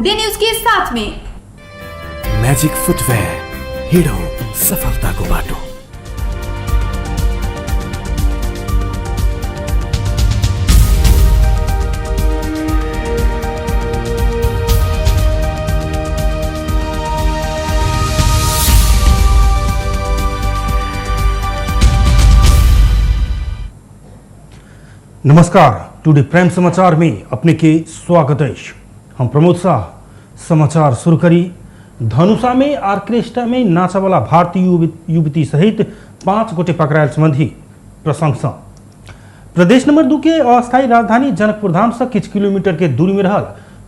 Today news के साथ में। मैजिक फुटवेयर, हिँडौँ सफलताको बाटो। नमस्कार, टुडे प्राइम समाचार में अपने के स्वागत है। हम प्रमोद शाह। समाचार शुरू करी। धनुषा में आर्केस्ट्रा में नाचावाला भारतीय युवती सहित 5 गोटे पकड़ायल संबंधी प्रसंग। प्रदेश नंबर 2 के अस्थायी राजधानी जनकपुर धाम से किछु किलोमीटर के दूरी में रहल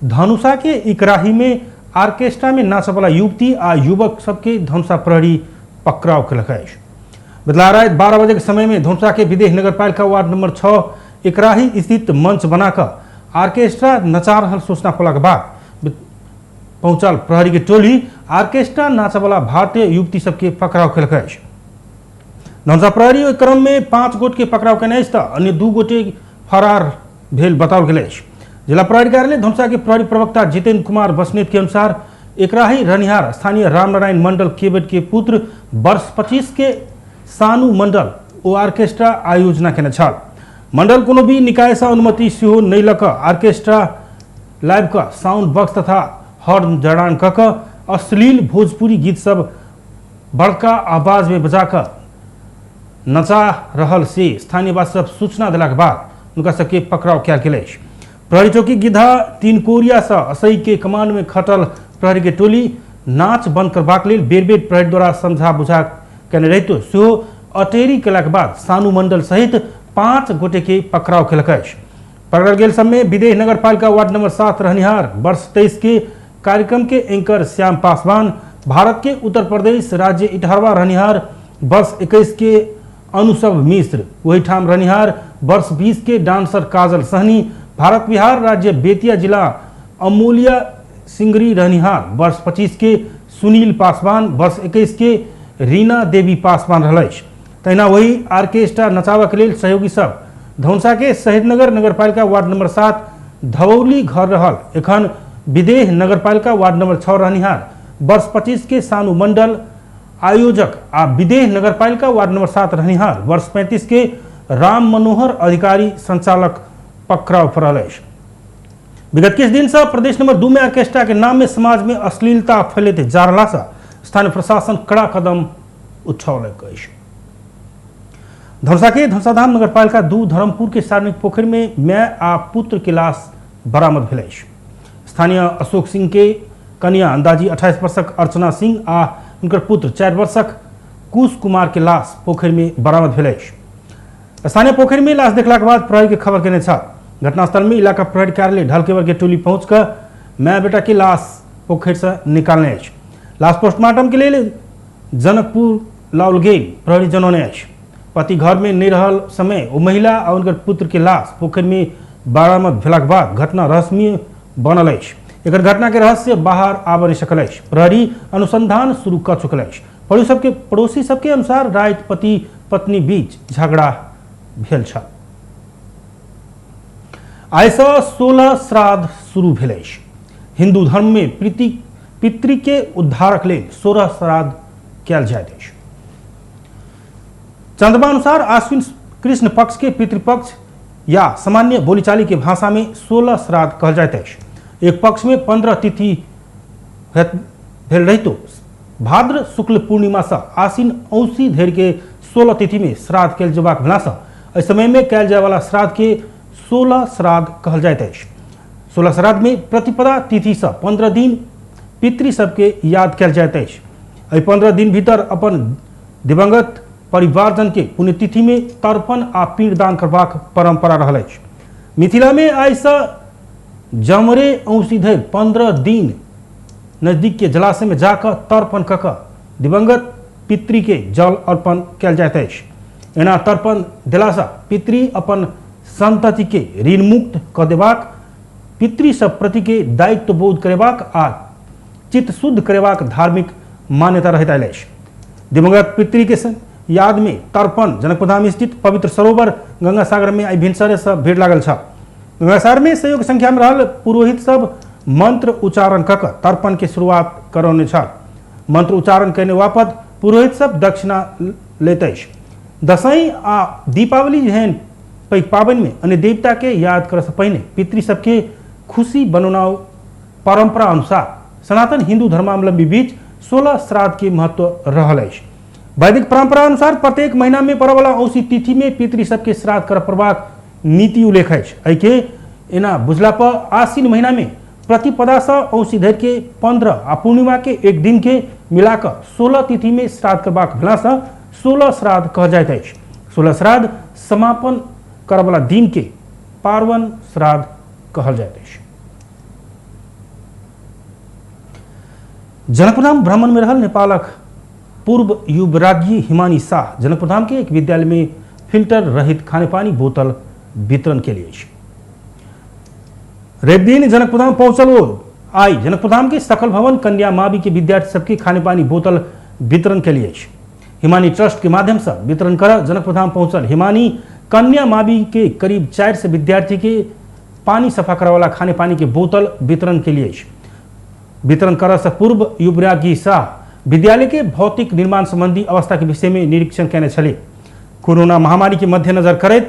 धनुषा के इकराही में आर्केस्ट्रा में नाचवाला युवती आ युवक सबके धनुषा प्रहरी पकड़ाव केलक अछि। बदला राति 12 बजे के समय में धनुषा के विदेह नगरपालिका वार्ड नंबर 6 इकराही स्थित मंच बनाकर आर्केस्ट्रा नचा रहल सूचना पड़लाक बाद पहुंचल प्रहरी के टोली आर्केस्ट्रा नाचवाला भारतीय युवती सबके पकड़ाव केलक अछि। धनुषा प्रहरी ओहि क्रम में 5 गोट के पकड़ाव केने अछि त अन्य 2 गोटे फरार भेल बताओल गेल अछि। जिला प्रहरी कार्यालय धनुषा के प्रहरी प्रवक्ता जितेंद्र कुमार बस्नेत के अनुसार एकराही रहनिहार स्थानीय रामनारायण मंडल केवट के पुत्र वर्ष 25 के सानू मंडल ओ आर्केस्ट्रा आयोजना केने छल। मंडल कोनो भी निकाय से अनुमति सेहो नहि लऽ कऽ आर्केस्ट्रा लाइव कऽ साउंड बॉक्स तथा हॉर्न जड़ान कऽ कऽ अश्लील भोजपुरी गीत सब बड़का आवाज में बजा कऽ नचा रहल से स्थानीयवासी सब सूचना देलाक बाद हुनका सबके पकड़ाव कयल गेल अछि। प्रहरी चौकी गिद्धा 3 कोरिया से असई के कमांड में खटल प्रहरी के टोली नाच बंद करबाक लेल बेर बेर प्रहरी द्वारा समझा बुझा केने रहितो सेहो अटेरी केलाक बाद सानू मंडल सहित 5 गोटे के पकड़ाव केलक अछि। पकड़ल गेल सब में विदेह नगरपालिका वार्ड नंबर 7 रहनिहार वर्ष 23 के कार्यक्रम के एंकर श्याम पासवान, भारत के उत्तर प्रदेश राज्य इटहरवा रहनिहार वर्ष 21 के अनुसव मिश्र, वही ठाम रहनिहार वर्ष 20 के डांसर काजल सहनी, भारत बिहार राज्य बेतिया जिला अमूल्या सिंगरी रहनिहार वर्ष 25 के सुनील पासवान, वर्ष 21 के रीना देवी पासवान रहल अछि। तहिना वही आर्केस्ट्रा नचाबऽ के लेल सहयोगी सब धनुषा के शहीदनगर नगरपालिका वार्ड नंबर 7 धवौली घर रहल एखन विदेह नगरपालिका वार्ड नंबर 6 रहनिहार वर्ष 25 के सानू मंडल आयोजक आ विदेह नगरपालिका वार्ड नंबर 7 रहनिहार वर्ष 35 के राम मनोहर अधिकारी संचालक पकड़ाव पड़ल अछि। विगत किछु दिन से प्रदेश नंबर 2 में आर्केस्ट्रा के नाम में समाज में अश्लीलता फैलैत जा रहला से स्थानीय प्रशासन कड़ा कदम उठौलक अछि। धनुषा के धनुषाधाम नगरपालिका 2 धर्मपुर के सार्वजनिक पोखरि में माय आ पुत्र के लाश बरामद भेल अछि। स्थानीय अशोक सिंह के कनिया अंदाजी 28 वर्षक अर्चना सिंह आ हुनकर पुत्र 4 वर्षक कुश कुमार के लाश पोखरि में बरामद भेल अछि। स्थानीय पोखरि में लाश देखलाक बाद प्रहरी के खबर केने छल। घटनास्थल में इलाका प्रहरी कार्यालय ढलकेवर के टोली पहुंच कऽ माय बेटा के लाश पोखरि से निकालने अछि। लाश पोस्टमार्टम के लेल जनकपुर लाओल गेल प्रहरी जनौने अछि। पति घर में नहीं रहल समय ओ महिला आ उनकर पुत्र के लाश पोखरि में बरामद भेलाक बाद घटना रहस्यमय बनल अछि। एकर घटना के रहस्य बाहर आबि नहीं सकल अछि। प्रहरी अनुसंधान शुरू कऽ चुकल अछि। पड़ोसी सबके अनुसार राति पति पत्नी बीच झगड़ा भेल छल। आइ सँ 16 श्राद्ध शुरू भेल अछि। हिंदू धर्म में पितृ के उद्धारक लेल 16 श्राद्ध कयल जाइत अछि। चंद्रमा अनुसार आश्विन कृष्ण पक्ष के पितृपक्ष या सामान्य बोलीचाली के भाषा में 16 श्राद्ध कहल जाइत अछि। एक पक्ष में 15 तिथि भेल रहितो भाद्र शुक्ल पूर्णिमा से आश्विन औसी धरि के 16 तिथि में श्राद्ध कयल जेबाक भेला से एहि समय में कयल जाय वाला श्राद्ध के 16 श्राद्ध कहल जाइत अछि। 16 श्राद्ध में प्रतिपदा तिथि से 15 दिन पितृ सबके याद कयल जाइत अछि। एहि 15 दिन भीतर अपन दिवंगत परिवारजन के पुण्यतिथि में तर्पण आ पिंडदान करबाक परंपरा रहल अछि। मिथिला में आइ से जमरे औसी धरि 15 दिन नजदीक के जलाशय में जाकऽ तर्पण कऽ कऽ दिवंगत पितृ के जल अर्पण कयल जाइत अछि। एना तर्पण देलासँ पितृ अपन संतति के ऋणमुक्त कऽ देबाक, पितृ सब प्रति के दायित्व बोध करेबाक आ चित्त शुद्ध करेबाक धार्मिक मान्यता रहैत आयल अछि। दिवंगत पितृ के याद में तर्पण जनकपुरधाम स्थित पवित्र सरोवर गंगा सागर में आई भिनसरे से भीड़ लागल छल। गंगा सागर में सहयोग संख्या में रहल पुरोहित सब मंत्र उच्चारण कऽ तर्पण के शुरुआत करौने छल। मंत्र उच्चारण कयने बापत पुरोहित सब दक्षिणा लैत अछि। दसैँ आ दीपावली जेहन पैघ पाबनि में अन्य देवता के याद करऽ से पहिने पितृ सबके खुशी बनौनाउ परंपरा अनुसार सनातन हिंदू धर्मावलंबी बीच 16 श्राद्ध के महत्व रहल अछि। वैदिक परंपरा अनुसार प्रत्येक महीना में पड़यवला औसी तिथि में पितृ सबके श्राद्ध करऽ पड़बाक नीति उल्लेख अछि। एहिके एना बुझला पर आश्विन महीना में प्रतिपदा से औसी धरि के 15 आ पूर्णिमा के एक दिन के मिलाकऽ 16 तिथि में श्राद्ध करबाक भेलासँ 16 श्राद्ध कहल जाइत अछि। 16 श्राद्ध समापन करऽवला दिन के पार्वण श्राद्ध कहल जाइत अछि। जनकपुरधाम भ्रमण में रहल नेपालक पूर्व युवराज्ञी हिमानी शाह जनकपुरधाम के एक विद्यालय में फिल्टर रहित खानेपानी बोतल वितरण के लिए। रविदिन जनकपुरधाम पहुंचल ओ आई जनकपुरधाम के सकल भवन कन्या मावी के विद्यार्थी सबके खानेपानी बोतल वितरण के लिए। हिमानी ट्रस्ट के माध्यम से वितरण कर जनकपुरधाम पहुंचल हिमानी कन्या मावी के करीब 400 विद्यार्थी के पानी सफा करवाला खानेपानी के बोतल वितरण के लिए। वितरण कर से पूर्व युवराज्ञी शाह विद्यालय के भौतिक निर्माण संबंधी अवस्था के विषय में निरीक्षण केने छले। कोरोना महामारी के मद्देनजर करैत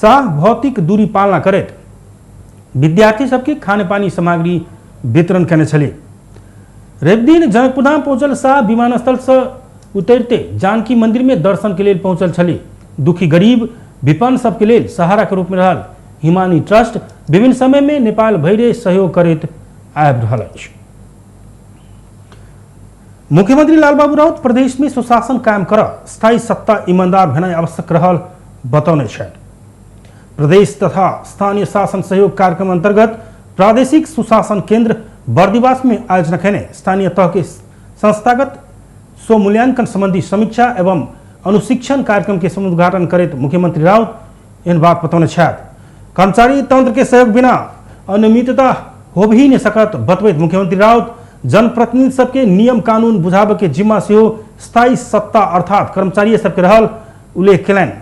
शाह भौतिक दूरी पालना करैत विद्यार्थी सबके खानेपानी सामग्री वितरण केने छले। रविदिन जनकपुरधाम पहुंचल शाह विमानस्थल से उतरते जानकी मंदिर में दर्शन के लिए पहुंचल छले। दुखी गरीब विपन्न सबके लेल सहारा के रूप में रहल हिमानी ट्रस्ट विभिन्न समय में नेपाल भैरे सहयोग करैत आबि रहल अछि। मुख्यमंत्री लालबाबू राउत प्रदेश में सुशासन कायम कर स्थायी सत्ता ईमानदार भेनाइ आवश्यक रहल बतौने छथि। प्रदेश तथा स्थानीय शासन सहयोग कार्यक्रम अंतर्गत प्रादेशिक सुशासन केंद्र बर्दिवास में आयोजना केने स्थानीय तह के संस्थागत स्वमूल्यांकन संबंधी समीक्षा एवं अनुशिक्षण कार्यक्रम के समुद्घाटन करैत मुख्यमंत्री राउत एहन बात बतौने छथि। कर्मचारी तंत्र के सहयोग बिना अनियमितता हो भी नहीं सकत बतबैत मुख्यमंत्री राउत जनप्रतिनिधि सबके नियम कानून बुझाबे के जिम्मा सेहो स्थायी सत्ता अर्थात कर्मचारी सबके रहल उल्लेख केलनि।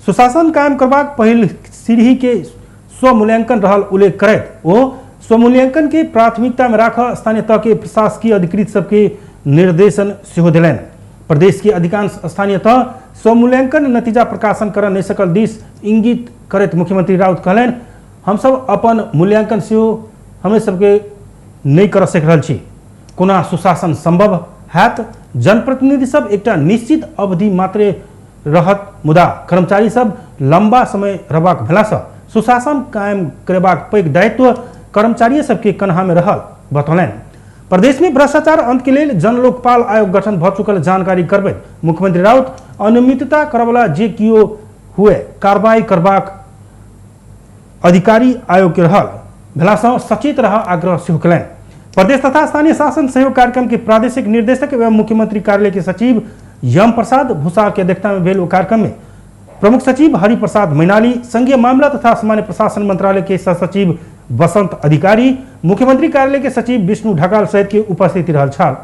सुशासन कायम करबाक पहिल सीढ़ी के स्वमूल्यांकन रहल उल्लेख करैत ओ स्वमूल्यांकन के प्राथमिकता में राख स्थानीय तह के प्रशासकीय अधिकृत सबके निर्देशन सेहो देलनि। प्रदेश के अधिकांश स्थानीय तह स्वमूल्यांकन नतीजा प्रकाशन कर नहीं सकल दिस इंगित करैत मुख्यमंत्री राउत कहलनि, हमसब अपन मूल्यांकन सेहो हमरे सबके नहीं कर सक रहल छी, कोना सुशासन संभव हैत? जनप्रतिनिधि सब एकटा निश्चित अवधि मात्रे रहत, मुदा कर्मचारी सब लंबा समय रहबाक भेलासँ सुशासन कायम करेबाक पैघ दायित्व कर्मचारी सबके कन्हा में रहल बतौलनि। प्रदेश में भ्रष्टाचार अंत के लेल जन लोकपाल आयोग गठन भ चुकल जानकारी करबैत मुख्यमंत्री राउत अनियमितता करवला जे कियो हुए कार्रवाई करबाक अधिकारी आयोग के रहल भेलासँ सचेत रह आग्रह सेहो केलनि। प्रदेश तथा स्थानीय शासन सहयोग कार्यक्रम के प्रादेशिक निर्देशक एवं मुख्यमंत्री कार्यालय के सचिव यम प्रसाद भूषाल के अध्यक्षता में भेल ओ कार्यक्रम में प्रमुख सचिव हरिप्रसाद मैनाली, संघीय मामला तथा सामान्य प्रशासन मंत्रालय के सह सचिव बसंत अधिकारी, मुख्यमंत्री कार्यालय के सचिव विष्णु ढकाल सहित के उपस्थिति रहल छल।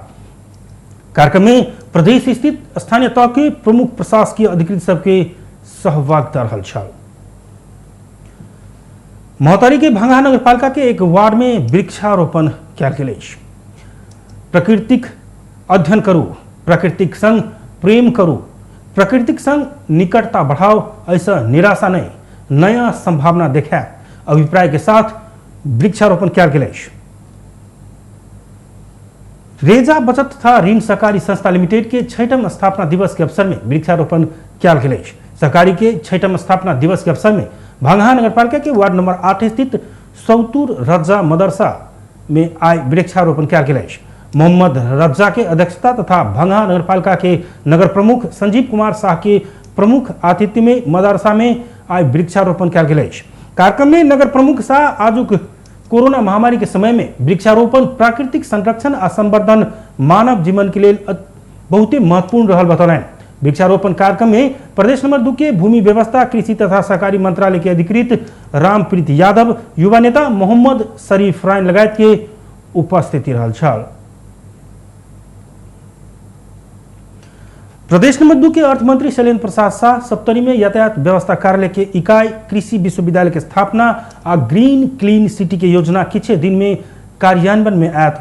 कार्यक्रम में प्रदेश स्थित स्थानीय तह के प्रमुख प्रशासकीय अधिकृत सबके सहभागिता रहल छल। महोत्तरी के भंगहा नगरपालिका के एक वार्ड में वृक्षारोपण कयल गेल अछि। प्राकृतिक अध्ययन करू, प्राकृतिक संग प्रेम करू, प्राकृतिक संग निकटता बढ़ाओ, ऐसा निराशा नहीं नया संभावना देखाय अभिप्राय के साथ वृक्षारोपण कयल गेल अछि। रेजा बचत तथा ऋण सहकारी संस्था लिमिटेड के 6ठम स्थापना दिवस के अवसर में वृक्षारोपण कयल गेल अछि। सहकारी के 6ठम स्थापना दिवस के अवसर में भंगहा नगरपालिका के वार्ड नंबर 8 स्थित सौतुर रज्जा मदरसा में आइ वृक्षारोपण कयल गेल अछि। मोहम्मद रज्जा के अध्यक्षता तथा भंगहा नगरपालिका के नगर प्रमुख संजीव कुमार शाह के प्रमुख आतिथ्य में मदरसा में आइ वृक्षारोपण कयल गेल अछि। कार्यक्रम में नगर प्रमुख शाह आजुक कोरोना महामारी के समय में वृक्षारोपण प्राकृतिक संरक्षण आ संवर्धन मानव जीवन के लेल बहुते महत्वपूर्ण रहल बतौलनि। वृक्षारोपण कार्यक्रम में प्रदेश नंबर 2 के भूमि व्यवस्था कृषि तथा सहकारी मंत्रालय के अधिकृत रामप्रीत यादव, युवा नेता मोहम्मद शरीफ राइन लगायत के उपस्थिति रहल छल। प्रदेश नंबर 2 के अर्थमंत्री शैलेन्द्र प्रसाद शाह सप्तरी में यातायात व्यवस्था कार्यालय के इकाई कृषि विश्वविद्यालय के स्थापना आ ग्रीन क्लीन सिटी के योजना किछे दिन में कार्यान्वयन में आयत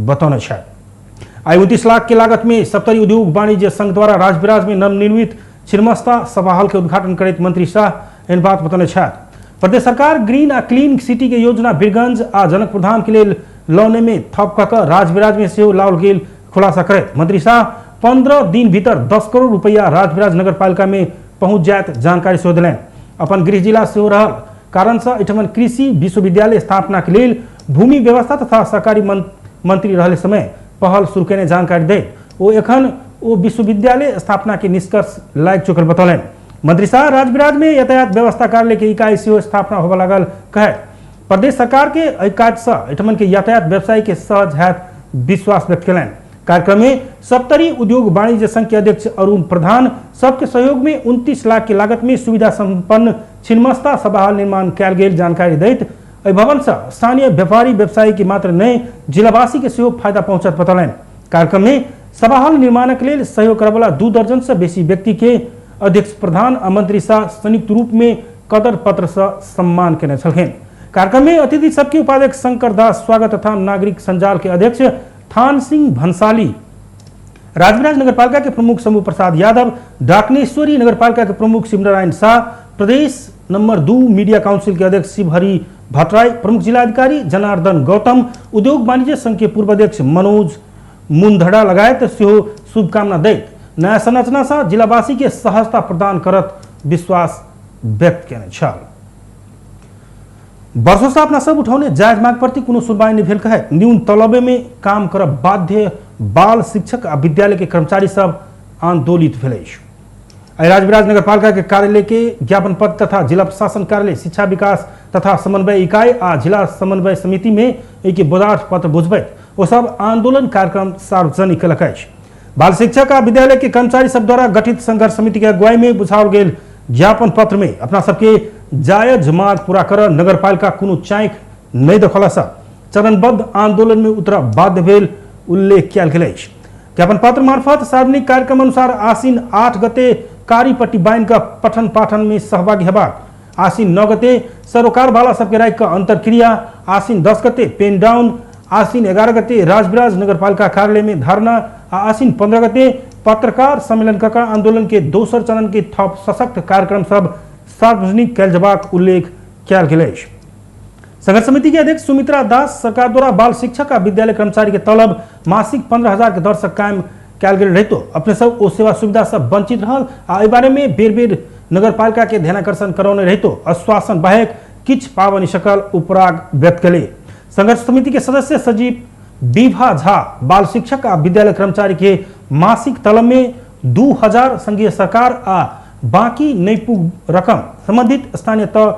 बतौने छथि। आइ 29 लाख के लागत में सप्तरी उद्योग वाणिज्य संघ द्वारा राजविराज में नवनिर्मित छिन्नमस्ता सभा हॉल के उद्घाटन करैत मंत्री शाह एहन बात बतौने छथि। प्रदेश सरकार ग्रीन आ क्लीन सिटी के योजना बीरगंज आ जनकपुर धाम के लेल लौने में थप कऽ कऽ राजविराज में सेहो लाओल गेल खुलासा करैत मंत्री शाह 15 दिन भीतर 10 करोड़ रुपया राजविराज नगरपालिका में पहुंच जायत जानकारी सेहो देलनि। अपन गृह जिला सेहो रहल कारण से एहिठमन कृषि विश्वविद्यालय स्थापना के लेल भूमि व्यवस्था तथा सहकारी मंत्री रहले समय पहल शुरू केने जानकारी दैत ओ एखन ओ विश्वविद्यालय स्थापना के निष्कर्ष लागि चुकल बतौलनि। मंत्री शाह राजविराज में यातायात व्यवस्था कार्यालय के इकाई सेहो स्थापना होबय लागल कहैत प्रदेश सरकार के एहि काज से एहिठमन के यातायात व्यवसायी के सहज हैत विश्वास व्यक्त केलनि। कार्यक्रम में सप्तरी उद्योग वाणिज्य संघ के अध्यक्ष अरुण प्रधान सबके सहयोग में 29 लाख के लागत में सुविधा संपन्न छिन्नमस्ता सभा हॉल निर्माण कयल गेल जानकारी दैत एहि भवन से स्थानीय व्यापारी व्यवसायी के मात्र नहि जिलावासी के सेहो फायदा पहुंचत बतौलनि। कार्यक्रम में सभा हॉल निर्माणक लेल सहयोग करयवला 2 दर्जन से बेसी व्यक्ति के अध्यक्ष प्रधान आ मंत्री शाह संयुक्त रूप में कदर पत्र से सम्मान केने छलखिन। कार्यक्रम में अतिथि सबके उपाध्यक्ष शंकर दास स्वागत तथा नागरिक संजाल के अध्यक्ष थान सिंह भंसाली, राजविराज नगरपालिका के प्रमुख शंभू प्रसाद यादव, डाकनेश्वरी नगरपालिका के प्रमुख शिवनारायण शाह, प्रदेश नंबर 2 मीडिया काउंसिल के अध्यक्ष शिवहरि भट्टराई, प्रमुख जिलाधिकारी जनार्दन गौतम, उद्योग वाणिज्य संघ के पूर्व अध्यक्ष मनोज मुंधड़ा लगायत सेहो शुभकामना दैत नया संरचना से जिलावासी के सहजता प्रदान करत विश्वास व्यक्त केने छल। वर्षों से अपना सब उठौने जायज मांग प्रति कोनो सुनवाई नहीं भेल कहैत न्यून तलबे में काम करब बाध्य बाल शिक्षक आ विद्यालय के कर्मचारी सब आंदोलित भेल अछि। एहि राजविराज नगरपालिका के कार्यालय के ज्ञापन पत्र तथा जिला प्रशासन कार्यालय, शिक्षा विकास तथा समन्वय इकाई आ जिला समन्वय समिति में एहि बोधार्थ पत्र बुझबैत ओ सब आंदोलन कार्यक्रम सार्वजनिक केलक अछि। बाल शिक्षक आ विद्यालय के कर्मचारी सब द्वारा गठित संघर्ष समिति के अगुवाई में बुझाओल गेल ज्ञापन पत्र में अपना सबके जायज मांग पूरा कर नगरपालिका कोनो चाँख नहीं देखला से चरणबद्ध आंदोलन में उतरा बाध्य भेल उल्लेख कयल गेल अछि। ज्ञापन पत्र मार्फत सार्वजनिक कार्यक्रम अनुसार आश्विन 8 गते कारीपट्टी बान्हि कऽ पठन पाठन में सहभागी हेबाक, आश्विन 9 गते सरोकार वाला सबके राखि कऽ अंतरक्रिया, आश्विन 10 गते पेन डाउन, आश्विन 11 गते राजविराज नगरपालिका कार्यालय में धरना आ आश्विन 15 गते पत्रकार सम्मेलन कऽ आंदोलन के दोसर चरण के थप सशक्त कार्यक्रम सब सार्वजनिक कयल जबाक उल्लेख कयल गेल अछि। संघर्ष समिति के अध्यक्ष सुमित्रा दास सरकार द्वारा बाल शिक्षक आ विद्यालय कर्मचारी के तलब मासिक 15,000 के दर से कायम कयल गेल रहितो अपने सब ओ सेवा सुविधा से वंचित रहल आ एहि बारे में बेर बेर नगरपालिका के ध्यानाकर्षण करौने रहितो आश्वासन बाहेक किछु पाबि नहि सकल उपराग व्यक्त कयली। संघर्ष समिति के सदस्य सजीव विभा झा बाल शिक्षक आ विद्यालय कर्मचारी के मासिक तलब में 2,000 संघीय सरकार आ बाकी नहीं पुग रकम संबंधित स्थानीय तह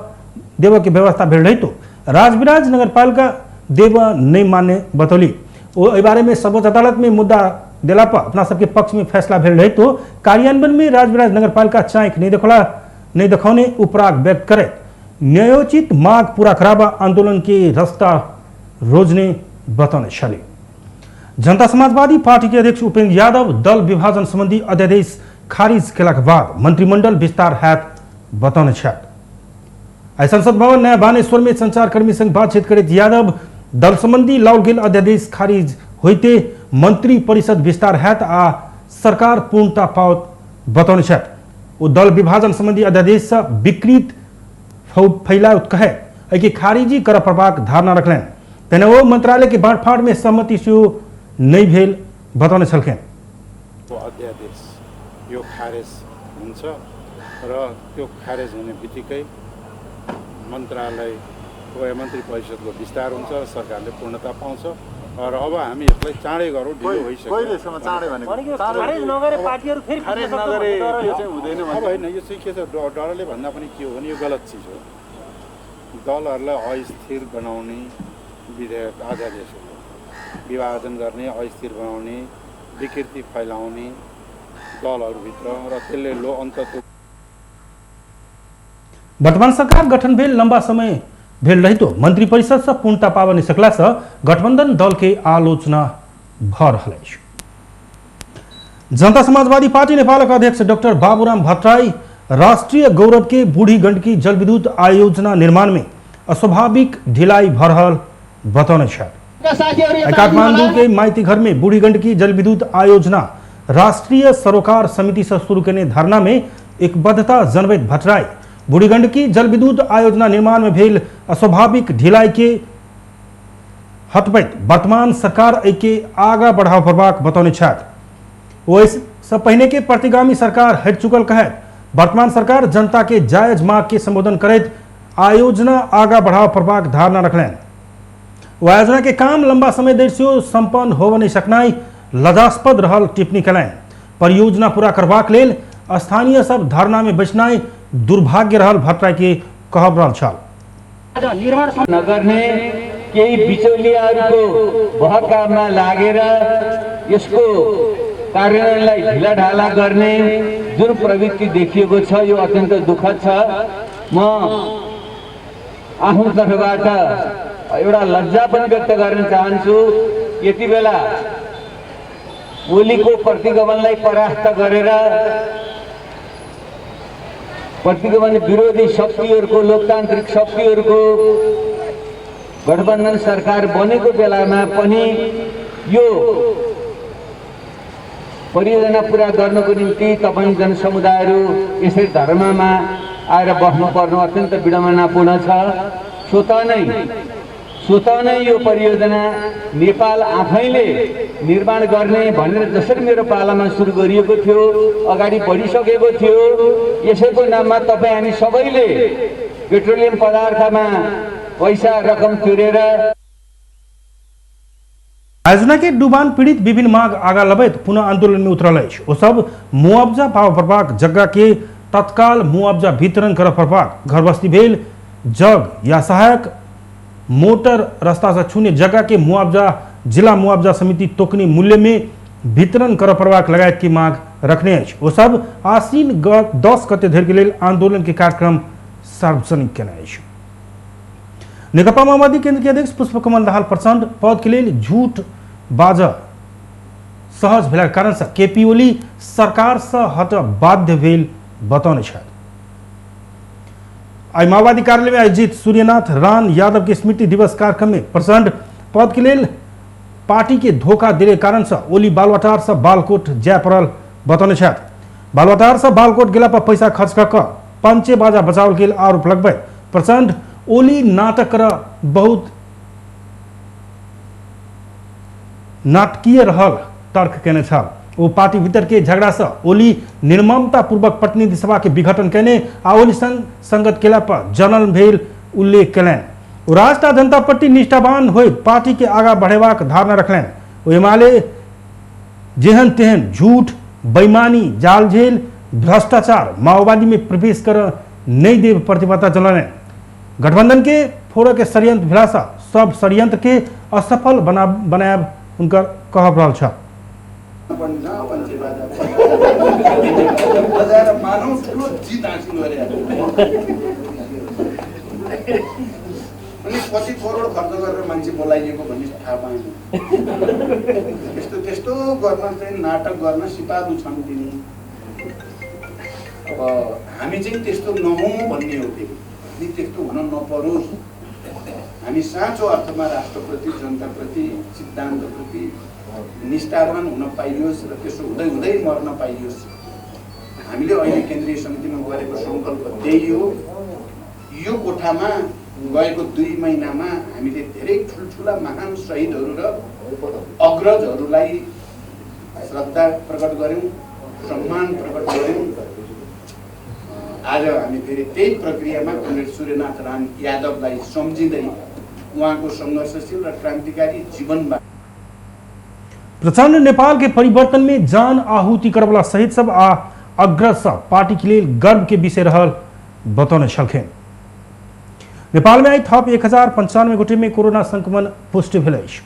देव के व्यवस्था भेल रहितो राजविराज नगरपालिका देव नहीं माने बतौली। ओ एहि बारे में सर्वोच्च अदालत में मुद्दा देला पर अपना सबके पक्ष में फैसला भेल रहितो कार्यान्वयन में राजविराज नगरपालिका चाँख नहीं देखौने उपराग व्यक्त करे न्यायोचित मांग पूरा कराबा आंदोलन के रास्ता रोजने बतौने छली। जनता समाजवादी पार्टी के अध्यक्ष उपेंद्र यादव दल विभाजन संबंधी अध्यादेश खारिज केलाक बाद मंत्रिमंडल विस्तार हैत बतौने छथि। आइ संसद भवन नया बानेश्वर में संचारकर्मी संग बातचीत करैत यादव दल संबंधी लाओल गेल अध्यादेश खारिज होइते मंत्री परिषद विस्तार हैत आ सरकार पूर्णता पाओत बतौने छथि। ओ दल विभाजन संबंधी अध्यादेश से विकृत फैलाओत कहे एहिके खारिजी करऽ पड़बाक धारणा रखलनि। तेना ओ मंत्रालय के बांटफाट में सहमति सेहो नहि भेल बतौने छलखिन। अध्यादेश यो खारेज हुन्छ र त्यो खारेज हुने बित्तिकै मन्त्रालयको या मन्त्री परिषदको विस्तार हुन्छ, सरकारले पूर्णता पाउँछ र अब हामी यसलाई चाँडै गरौँ, ढिलो भइसक्यो। कहिलेसम्म चाँडै भनेको? खारेज नगरे पार्टीहरू फेरि खारेज नगरे त्यो चाहिँ हुँदैन। अब होइन, यो चाहिँ के छ, डरले भन्दा पनि के हो भने यो गलत चिज हो। दलहरूलाई अस्थिर बनाउने विधेयक अध्यादेश हो, विभाजन गर्ने, अस्थिर बनाउने, विकृति फैलाउने दलहरूभित्र र त्यसले लो अन्तत। वर्तमान सरकार गठन भेल लंबा समय भेल रहितो मंत्री परिषद से पूर्णता पाबि नहि सकला से गठबंधन दल के आलोचना भऽ रहल अछि। जनता समाजवादी पार्टी नेपालक अध्यक्ष डॉक्टर बाबूराम भट्टराई राष्ट्रीय गौरव के बूढ़ी गंडकी जलविद्युत आयोजना निर्माण में अस्वाभाविक ढिलाई भऽ रहल बतौने छथि। काठमांडू के माइती घर में बूढ़ी गंडकी जल विद्युत आयोजना राष्ट्रीय सरोकार समिति से शुरू केने धरना में एकबद्धता जनबैत भट्टराई बूढ़ी गंडकी जल विद्युत आयोजना निर्माण में भेल अस्वाभाविक ढिलाई के हटबैत वर्तमान सरकार एहिके आगा बढ़ाव पड़बाक बतौने छथि। ओहिसँ पहिने के प्रतिगामी सरकार हटि चुकल कहैत वर्तमान सरकार जनता के जायज मांग के संबोधन करैत आयोजना आगा बढ़ाव पड़बाक धारणा रखलनि। ओ आयोजना के काम लंबा समय धरि सेहो संपन्न होबय नहि सकनाइ लज्जास्पद रहल टिप्पणी कयलनि। परियोजना पूरा करबाक लेल स्थानीय सब धरना में बैसनाइ दुर्भाग्य रहल भट्टराई के कहब रहल छल। नगर्ने केही बिचौलियाहरूको बहकावमा लागेर यसको कार्यान्वयनलाई ढिलाढाला गर्ने जुन प्रवृत्ति देखिएको छ यो अत्यन्त दुःखद छ। म आफ्नो तर्फबाट एउटा लज्जा पनि व्यक्त गर्न चाहन्छु। यति बेला ओलीको प्रतिगमनलाई परास्त गरेर प्रतिगमन विरोधी शक्तिहरूको, लोकतान्त्रिक शक्तिहरूको गठबन्धन सरकार बनेको बेलामा पनि यो परियोजना पुरा गर्नको निम्ति तपाईँ जनसमुदायहरू यसरी धर्ममा आएर बस्नुपर्नु अत्यन्त विडम्बनापूर्ण छ। स्वतः नै यो परियोजना नेपाल आफैले निर्माण गर्ने भनेर जसरी मेरो पालामा सुरु गरिएको थियो, अगाडि बढिसकेको थियो, यसैको नाममा तपाईँ हामी सबैले पेट्रोलियम पदार्थमा पैसा रकम तिरेर आयोजना के डुबान पीड़ित विभिन्न मांग आगा लबैत पुनः आंदोलन में उतरल अछि। ओ सब मुआवजा पाबऽ पड़बाक, जग्गा के तत्काल मुआवजा वितरण करऽ पड़बाक, घर बस्ती भेल जग या सहायक मोटर रास्ता से छूने जगह के मुआवजा जिला मुआवजा समिति तोकनी मूल्य में वितरण करऽ पड़बाक लगायत की मांग रखने अछि। ओ सब आश्विन 10 गते धरि के लेल आंदोलन के कार्यक्रम सार्वजनिक केने अछि। नेकपा माओवादी केंद्र के अध्यक्ष पुष्पकमल दाहाल प्रचण्ड पद के लेल झूठ बाज सहज भेलाक कारण से केपी ओली सरकार से हट बाध्य भेल बतौने छथि। आइ माओवादी कार्यालय में आयोजित सूर्यनाथ रान यादव के स्मृति दिवस कार्यक्रम में प्रचण्ड पद के लेल पार्टी के धोखा देने कारण से ओली बालवाटार से बालकोट जाय पड़ल बतौने छथि। बालवाटार से बालकोट गेला पर पैसा खर्च कऽ कऽ पंचे बाजा बचाओल गेल आरोप लगबैत प्रचण्ड ओली नाटक कर बहुत नाटकीय रहल तर्क केने छल। ओ पार्टी भीतर के झगड़ा से ओली निर्ममतापूर्वक प्रतिनिधि सभा के विघटन केने आ ओली संग संगत केला पर जनल भेल उल्लेख केलनि। ओ राष्ट्र आ जनता प्रति निष्ठावान होइत पार्टी के आगा बढ़ेबाक धारणा रखलनि। ओ एमाले जेहन तेहन झूठ, बेईमानी, जालझेल, भ्रष्टाचार, माओवादी में प्रवेश कर नहीं देव प्रतिबद्धता जनौलनि। गठबंधन के फोड़ऽ के षड्यंत्र भेलासँ सब षड्यंत्र के असफल बनायब हुनकर कहब रहल छल। अनि कति करोड खर्च गरेर मान्छे बोलाइएको भन्ने थाहा पाएन। त्यस्तो त्यस्तो गर्न चाहिँ नाटक गर्न सिपालु छन् तिनी। अब हामी चाहिँ त्यस्तो नहौँ भन्ने हो, फेरि हामी त्यस्तो हुन नपरोस्। हामी साँचो अर्थमा राष्ट्रप्रति, जनताप्रति, सिद्धान्तप्रति निष्ठावान हुन पाइयोस् र त्यसो हुँदै हुँदै मर्न पाइयोस्। हामीले अहिले केन्द्रीय समितिमा गरेको सङ्कल्प त्यही हो। यो कोठामा गएको 2 महिनामा हामीले धेरै ठुल्ठुला महान शहीदहरू र अग्रजहरूलाई श्रद्धा प्रकट गऱ्यौँ, सम्मान प्रकट गऱ्यौँ। आज हामी फेरि त्यही प्रक्रियामा कमरेड सूर्यनाथ राम यादवलाई सम्झिँदै उहाँको सङ्घर्षशील र क्रान्तिकारी जीवनबाट प्रचण्ड नेपाल के परिवर्तन में जान आहुति करवला सहित सब आ अग्रज सब पार्टी के लिए गर्व के विषय रहल बतौने छलखिन। नेपाल में आई थप 1095 गोटे में कोरोना संक्रमण पुष्टि भेल अछि।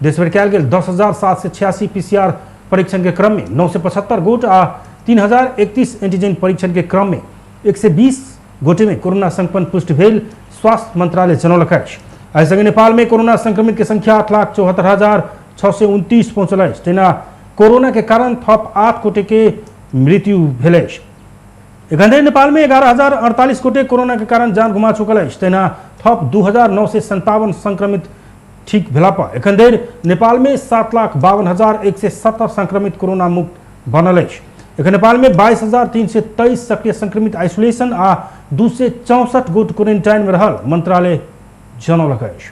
देशभरि कयल गेल 10,786 पीसीआर परीक्षण के क्रम में 975 गोट आ 3031 एंटीजन परीक्षण के क्रम में 120 गोटे में कोरोना संक्रमण पुष्टि भेल स्वास्थ्य मंत्रालय जनौलक अछि। एहि संगे नेपाल में कोरोना संक्रमित के संख्या 8,74,629 पहुँचल अछि। तहिना कोरोना के कारण थप 8 गोटे के मृत्यु भेल अछि। एखन धरि नेपाल में 11,048 गोटे कोरोना के कारण जान गुमा चुकल अछि। तहिना थप 2,957 संक्रमित ठीक भेला पर एखन धरि नेपाल में 7,52,170 संक्रमित कोरोना मुक्त बनल अछि। एखन नेपाल में 22,323 सक्रिय संक्रमित आइसोलेशन आ 264 गोट क्वारेंटाइन में रहल मंत्रालय जनौलक अछि।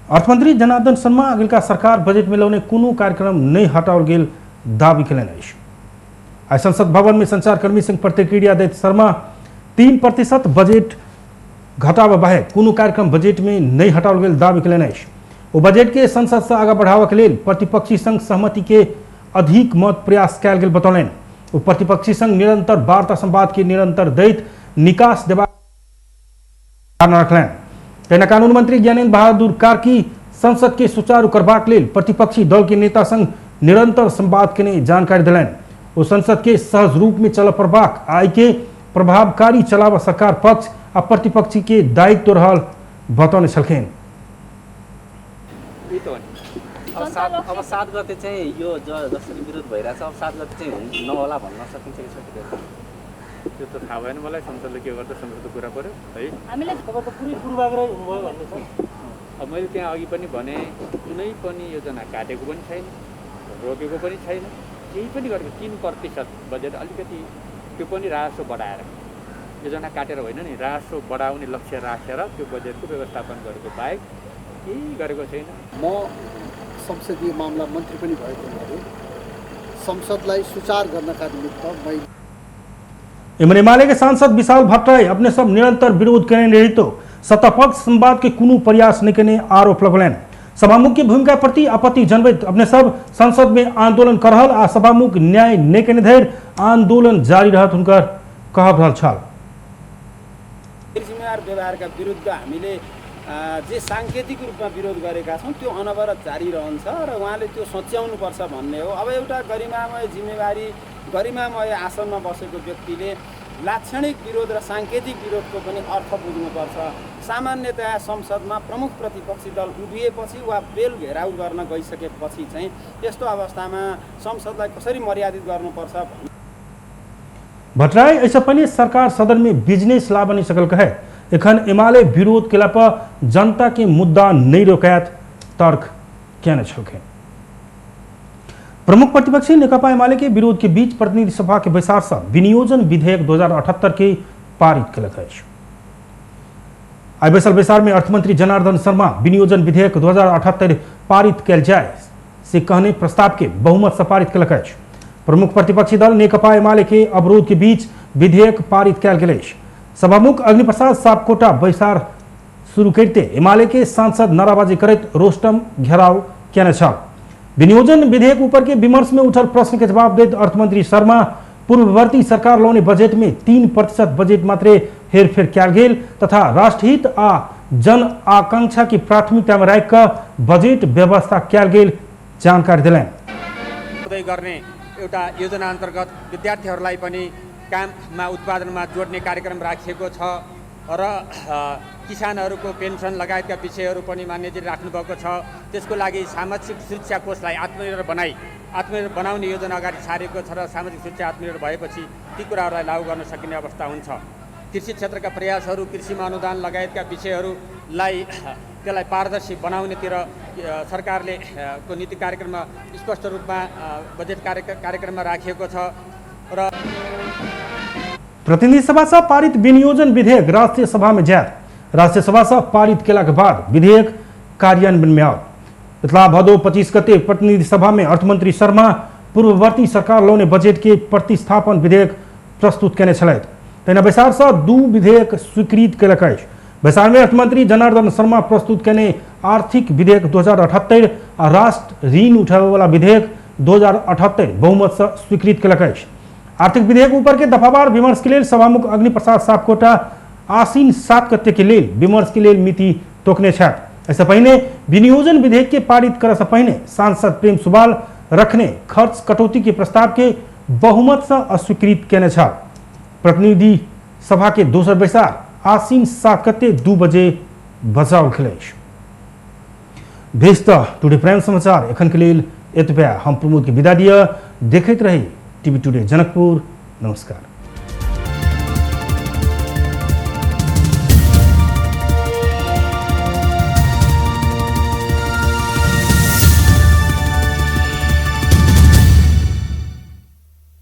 अर्थमंत्री जनार्दन शर्मा अगिलका सरकार बजट में लौने कोनो कार्यक्रम नहीं हटाओल गेल दावी कयलनि अछि। आइ संसद भवन में संचारकर्मी संग प्रतिक्रिया दैत शर्मा 3% बजट घटाबऽ बाहेक कोनो कार्यक्रम बजट में नहीं हटाओल गेल दावी कयलनि अछि। ओ बजट के संसद से आगाँ बढ़ाबऽ लेल प्रतिपक्षी संग सहमति के अधिक मत प्रयास कयल गेल बतौलनि। ओ प्रतिपक्षी संग निरंतर वार्ता संवाद के निरंतर दैत निकास देबाक रखलनि। तहिना कानून मंत्री ज्ञानेन्द्र बहादुर कार्की संसद के सुचारू करबाक लेल प्रतिपक्षी दल के नेता संग निरंतर संवाद केने जानकारी देलनि। ओ संसद के सहज रूप में चलऽ पड़बाक आय के प्रभावकारी चलाबऽ सरकार पक्ष आ प्रतिपक्षी के दायित्व रहल बतौने छलखिन। अब 7 गते चाहिँ यो जसरी विरोध भइरहेछ अब 7 गते चाहिँ नहोला भन्न सकिन्छ कि सकिँदैन त्यो त थाहा भएन मलाई। संसदले के गर्छ संसदको कुरा पर्यो है। हामीलाई तपाईँ त पुरै पूर्वाग्रही हुनुभयो भन्ने छ। अब मैले त्यहाँ अघि पनि भने कुनै पनि योजना काटेको पनि छैन, रोकेको पनि छैन, केही पनि गरेको। 3% बजेट अलिकति त्यो पनि राजस्व बढाएर, योजना काटेर होइन नि, राजस्व बढाउने लक्ष्य राखेर त्यो बजेटको व्यवस्थापन गरेको बाहेक केही गरेको छैन। म संसदीय मामला मन्त्री पनि भएको हुनाले संसदलाई सुचार गर्नका निमित्त मैले एमन एमाले के सांसद विशाल भट्टराई अपने सब निरंतर विरोध करने रहितो सत्तापक्ष संवाद के कोनो प्रयास नहीं करने आरोप लगौलनि। सभामुख की भूमिका प्रति आपत्ति जनबैत अपने सब संसद में आंदोलन कर रहल आ सभामुख न्याय नहीं करने धरि आंदोलन जारी रहत हुनकर कहब रहल छल। जिम्मेवार व्यवहारका विरुद्ध हामीले जे सांकेतिक रूपमा विरोध गरेका छौँ त्यो अनवरत जारी रहन्छ र उहाँले त्यो सच्याउनुपर्छ भन्ने हो। अब एउटा गरिमामय जिम्मेवारी, गरिमामय आसनमा बसेको व्यक्तिले लाक्षणिक विरोध र सांकेतिक विरोधको पनि अर्थ बुझ्नुपर्छ। सामान्यतया संसदमा प्रमुख प्रतिपक्षी दल उभिएपछि वा बेल घेराउ गर्न गइसकेपछि चाहिँ त्यस्तो अवस्थामा संसदलाई कसरी मर्यादित गर्नुपर्छ। भट्टराई ऐसा पहले सरकार सदन में बिजनेस ला बनी सकल कहे एखन एमाले विरोध केला पर जनता के मुद्दा नहीं रोकायत तर्क केने छलखिन। प्रमुख प्रतिपक्षी नेकपा एमाले के विरोध के बीच प्रतिनिधि सभा के बैसार से विनियोजन विधेयक 2078 के पारित केलक अछि। आइ बैसल बैसार में अर्थमंत्री जनार्दन शर्मा विनियोजन विधेयक 2078 पारित कयल जाय से कहने प्रस्ताव के बहुमत से पारित केलक अछि। प्रमुख प्रतिपक्षी दल नेकपा एमाले के अवरोध के बीच विधेयक पारित कयल गेल अछि। सभामुख अग्निप्रसाद सापकोटा बैसार शुरू करते एमाले के सांसद नाराबाजी करैत रोस्टम घेराव केने छल। विनियोजन विधेयक ऊपर के विमर्श में उठल प्रश्न के जवाब दैत अर्थमंत्री शर्मा पूर्ववर्ती सरकार लौने बजट में 3% बजट मात्रे हेरफेर कयल गेल तथा राष्ट्रहित आ जन आकांक्षा की प्राथमिकता में राखि कऽ बजट व्यवस्था कयल गेल जानकारी देलनि। गर्ने एउटा योजना अन्तर्गत विद्यार्थीहरूलाई पनि काममा उत्पादनमा जोड्ने कार्यक्रम राखिएको छ र किसानहरूको पेन्सन लगायतका विषयहरू पनि मान्यजीले राख्नुभएको छ। त्यसको लागि सामाजिक सुरक्षा कोषलाई आत्मनिर्भर आत्मनिर्भर बनाउने योजना अगाडि सारेको छ र सामाजिक सुरक्षा आत्मनिर्भर भएपछि ती कुराहरूलाई लागू गर्न सकिने अवस्था हुन्छ। कृषि क्षेत्रका प्रयासहरू, कृषिमा अनुदान लगायतका विषयहरूलाई त्यसलाई पारदर्शी बनाउनेतिर सरकारले को नीति कार्यक्रममा स्पष्ट रूपमा बजेट कार्यक्रममा राखिएको छ। र प्रतिनिधि सभा से पारित विनियोजन विधेयक राष्ट्रिय सभा में जायत। राष्ट्रिय सभा से पारित केला के बाद विधेयक कार्यान्वयन में आओत। इतला भदौ 25 गते प्रतिनिधि सभा में अर्थमंत्री शर्मा पूर्ववर्ती सरकार लौने बजट के प्रतिस्थापन विधेयक प्रस्तुत केने छलथि। तहिना बैसार से 2 विधेयक स्वीकृत केलक अछि। बैसार में अर्थमंत्री जनार्दन शर्मा प्रस्तुत केने आर्थिक विधेयक 2078 आ राष्ट्र ऋण उठाबैवला विधेयक 2078 बहुमत से स्वीकृत केलक अछि। आर्थिक विधेयक ऊपर के दफावार विमर्श के लेल सभामुख अग्निप्रसाद सापकोटा आसीन 7 गते के लेल विमर्श के लेल मिति तोकने छथि। एहिसँ पहिने विनियोजन विधेयक के पारित करय से पहिने सांसद प्रेम सुवाल रखने खर्च कटौती के प्रस्ताव के बहुमत से अस्वीकृत केने छल। प्रतिनिधि सभा के दोसर बैसार आसीन 7 गते 2 बजे बजाओल गेल अछि। भेज त टुडे प्राइम समाचार एखन के लेल एतबे। हम प्रमोद के विदा दिअ। देखैत रही टीवी टुडे जनकपुर। नमस्कार।